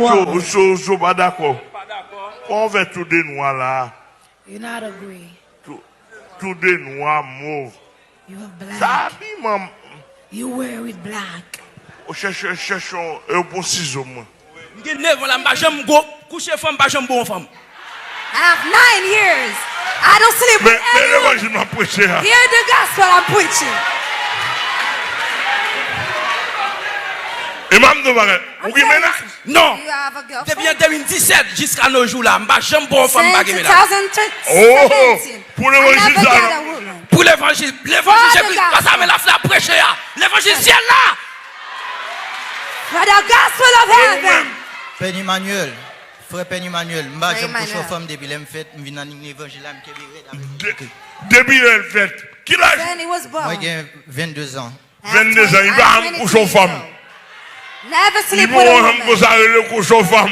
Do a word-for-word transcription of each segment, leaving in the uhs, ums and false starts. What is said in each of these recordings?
Sou, sou, sou pa dakò. Kòman w fè tou de nwa la? You not agree. Tou, tou de nwa mov. You have black. Sa abiman. You wear with black. Ou chèche, chèche yon, yon bon sizo mwen. M gen nèf an la, m pa janm go kouche fanm, m pa janm bo yon fanm. I have nine years. I don't sleep with anyone. Men, men levanjil m ap preche a. Hear the gospel I'm preaching. E m ap di w bagay. Ou gen mennaj? Non. Depi an de mil disèt jiska no jou la, m pa janm bo yon fanm, m pa gen mennaj. Oh, pou levanjil sa non. Pou levanjil, levanjil Jezi Kris, sa men lafla preche a. Levanjil syèl la. For the gospel of heaven. Pè Emmanuel, frè Pè Emmanuel, m pa janm kouche yon fanm depi lè m fèt, m vin nan levanjil la, m kenbe rèd avèk. De-, depi lè l fèt. Ki laj? Mwen gen vennde zan. Vennde zan, li pa janm kouche yon fanm. Li pa janm konsa rele kouche yon fanm.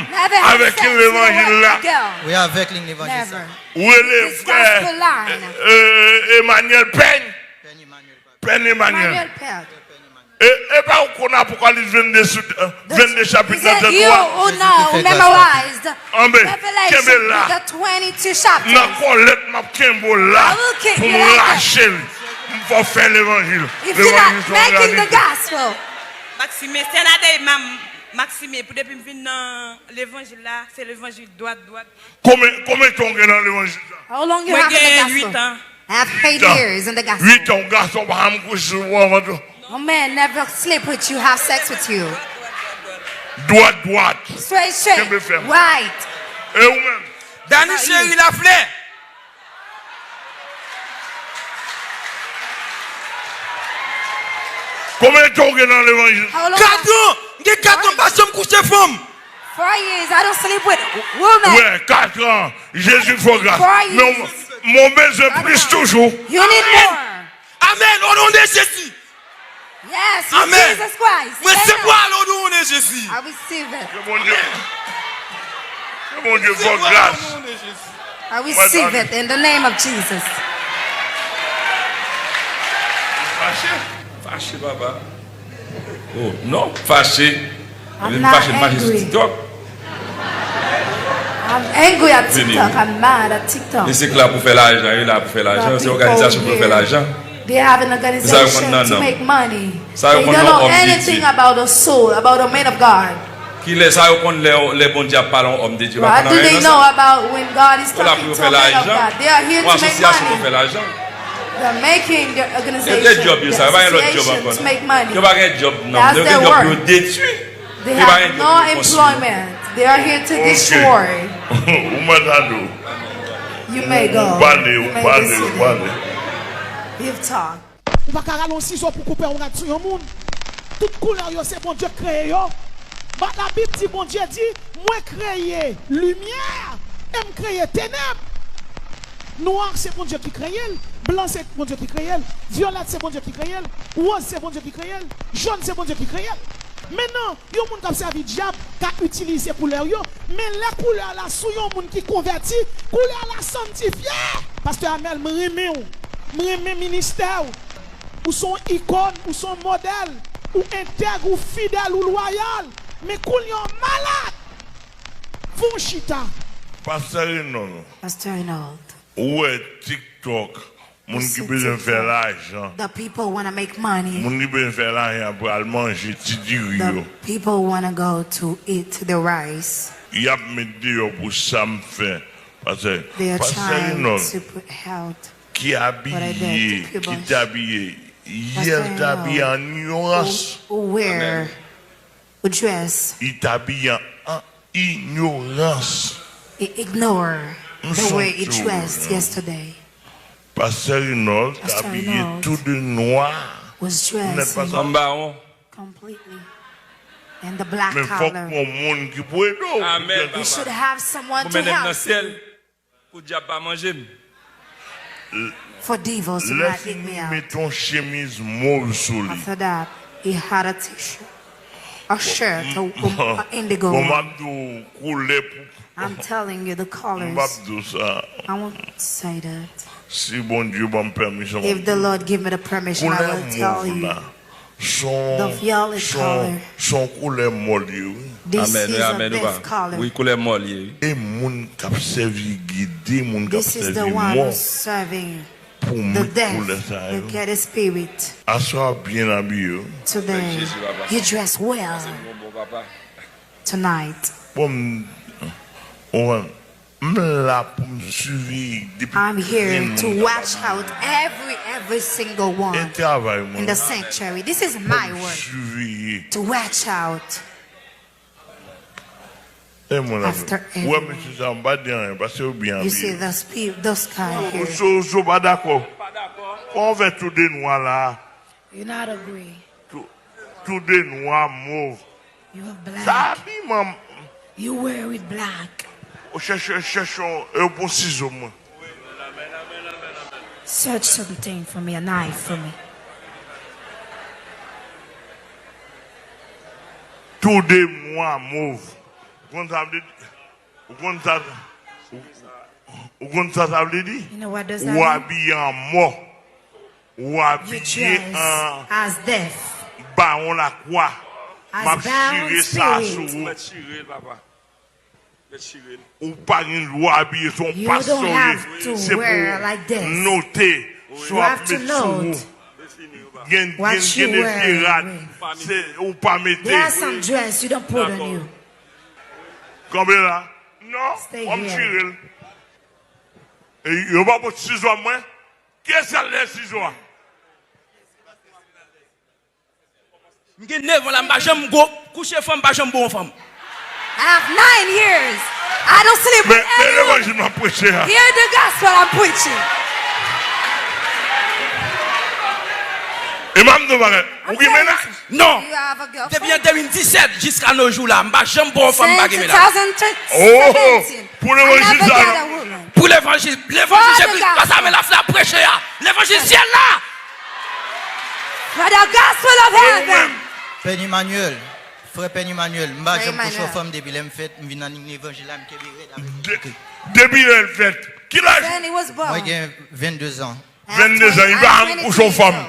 Avèk levanjil la. Wi, avèk levanjil sa. Ou rele frè, e, e, Emmanuel Pèny. Pèny Emmanuel. Pèny. E, e pa ou konn Apokalips vennde sou, vennde chapit nan tèt ou a? Anben, kenbe la. Nan kòlèt m ap kenbe w la pou m rache l. M fè w fè levanjil. Levanjil se yon reyalite. Maxime, sè Nadèy, Maxime, pou depi m vin nan levanjil la, se levanjil dwat, dwat. Konbyen, konbyen tan w gen nan levanjil sa? Mwen gen uit an. I have eight years in the gospel. Uit an, yon gason pa janm kouche sou vant ou. A man never sleep with you, have sex with you. Dwat, dwat. Straight, straight. Kenbe fèm. Right. E ou menm? Dani Cheri Laflè. Konbyen tan w gen nan levanjil? Kat an! M gen kat an, m pa janm kouche fanm. Four years, I don't sleep with women. Wè, kat an, Jezi fè w gras. Men w bezwen plis toujou. You need more. Amèn, o non de Jezi. Yes, with Jesus Christ. Mwen resevwa l o non de Jezi. I receive it. Ke Bondye, ke Bondye fè w gras. I receive it in the name of Jesus. Fache, fache, papa. Oh, non, fache. I'm not angry. Fache, fache sou TikTok. I'm angry at TikTok. I'm mad at TikTok. Misye la pou fè lajan, li la pou fè lajan. Se òganizasyon pou fè lajan. They have an organization to make money. They don't know anything about a soul, about a man of God. Kilè sa yo konn lè, lè Bondye ap pale yon homme de Dieu? What do they know about when God is talking to a man of God? They are here to make money. They're making their organization, their association to make money. Yo pa gen djòb, non. That's their work. They have no employment. They are here to destroy. Ou mèt ado. You may go. Ou pale, ou pale, ou pale. You've talked. Ou pa ka rale yon sizo pou koupe yon rad sou yon moun. Tout koulè yo, se Bondye k kreye yo. Ba, Labib di, Bondye di, mwen kreye limyè e m kreye tenèb. Nwa se Bondye ki kreye l, blan se Bondye ki kreye l, vyolèt se Bondye ki kreye l, wòz se Bondye ki kreye l, jòn se Bondye ki kreye l. Mentnan, yon moun k ap sèvi dyab ka itilize koulè yo, men lè koulè la sou yon moun ki konvèti, koulè la sanntifye. Pastè Amèl, m renmen w. M renmen ministè w. Ou se yon ikòn, ou se yon modèl. Ou entèg, ou fidèl, ou lwayal. Men koulye a w malad. Fè w chita. Pastè Renold. Pastè Renold. Ou wè TikTok, moun ki bezwen fè lajan. The people wanna make money. Moun ki bezwen fè lajan pral manje ti diri yo. The people wanna go to eat the rice. Y ap met deyò pou sa m fè. Pastè, Pastè Renold, ki abiye, ki t abiye, yè l t abiye an inyorans. Amèn. Li t abiye an inyorans. He ignored the way he dressed yesterday. Pastè Renold t abiye tou de nwa. Nèt pa sa. Anba won. Completely. And the black collar. Men fòk gon moun ki pou ede w. Amèn, papa. You should have someone to help you. Pou dyab pa manje m. For devils to not eat me out. Lè fini, met yon chemiz mov sou li. After that, he had a t-shirt, a shirt, a, a indigo. Bon, m ap di w koulè pou. I'm telling you the colors. M p ap di w sa. I won't say that. Si Bondye ban m pèmisyon, m ap di w. If the Lord give me the permission, I will tell you. Koulè mov la. Se yon, se yon, se yon koulè mò l ye, wi. Amèn, wi, amèn, wi, papa. Wi, koulè mò l ye, wi. E moun k ap sèvi gide, moun k ap sèvi mò pou met koulè sa yo. Aswè a byen abiye, wi. Amèn, Jezi, papa. Pase m bonbon, papa. Bon, m, m, m la pou m siveye depi grenn moun k ap abiye. E travay mwen. Pou m siveye. E mwen la, ou wè mesye sa, m pa di anyen, paske yo byen abiye. Si w, si w pa dakò, kòman w fè tou de nwa la? Tou, tou de nwa, mov. Sa abiman. Ou chèche, chèche yon, yon bon sizo mwen. Tou de nwa, mov. Ou konn sa vle di? Ou konn sa, ou, ou konn sa sa vle di? Ou abiye an mò. Ou abiye an Bawon Lakwa. M ap chire sa sou ou. Mèt chire l, papa. Mèt chire l. Ou pa gen dwa abiye, se yon pastè w ye. Se pou w note sa w ap met sou ou. Gen, gen, gen de vye rad. Se, ou pa mete. Kanpe la. Non, w ap chire l. E yo pa pot sizo a mwen. Kiyès k al dèyè sizo a? M gen nèf an la, m pa janm gwo, kouche fanm, m pa janm bon fanm. I have nine years. I don't sleep with anyone. Men, men levanjil m ap preche a. Hear the gospel I'm preaching. E m ap di w bagay. Ou gen mennaj? Non. Depi an de mil disèt jiska no jou la, m pa janm bon fanm, m pa gen mennaj. Oh, pou levanjil sa, non. Pou levanjil, levanjil Jezi Kris, pa sa men la, la preche a. Levanjil syèl la. For the gospel of heaven. Pè Emmanuel, frè Pè Emmanuel, m pa janm kouche yon fanm depi lè m fèt, m vin nan levanjil la, m kenbe rèd avèk li. Depi lè l fèt. Ki laj? Mwen gen vennde zan. Vennde zan, li pa janm kouche yon fanm.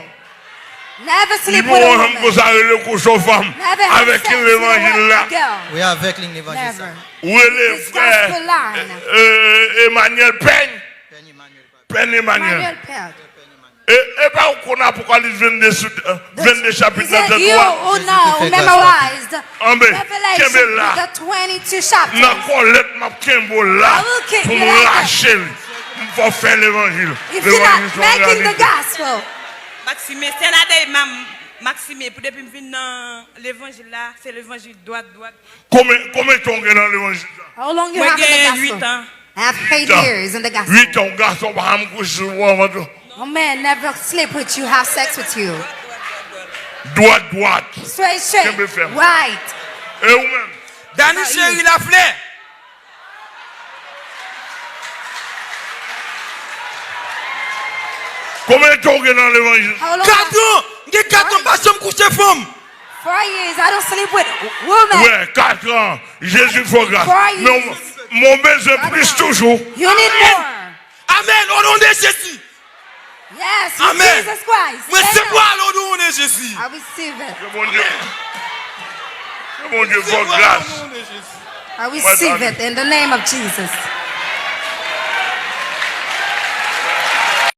Li pa janm konsa rele kouche yon fanm. Avèk levanjil la. Wi, avèk levanjil sa. Ou rele frè, e, e, Emmanuel Pèny. Pèny Emmanuel. E, e pa ou konn Apokalis vennde sou, vennde chapit la, trannntwa? Anben, kenbe la. Nan kòlèt m ap kenbe w la pou m rache l. M fè w fè levanjil. Levanjil se yon reyalite. Maxime, se nan dey Maxime, pou depi m vin nan levanjil la, se levanjil dwat, dwat. Konbyen, konbyen tan w gen nan levanjil sa? Mwen gen uit an. Uit an, yon gason pa janm kouche sou ou anvan tou. Dwat, dwat. Kenbe fèm. E ou menm? Dani Cheri Laflè. Konbyen tan w gen nan levanjil? Kat an! M gen kat an, m pa janm kouche fanm. Four years, I don't sleep with women. Wè, kat an, Jezi fè w gras. Men w bezwen plis toujou. Amèn, o non de Jezi. Amèn. Mwen resevwa l o non de Jezi. Ke Bondye, ke Bondye fè w gras. I receive it in the name of Jesus.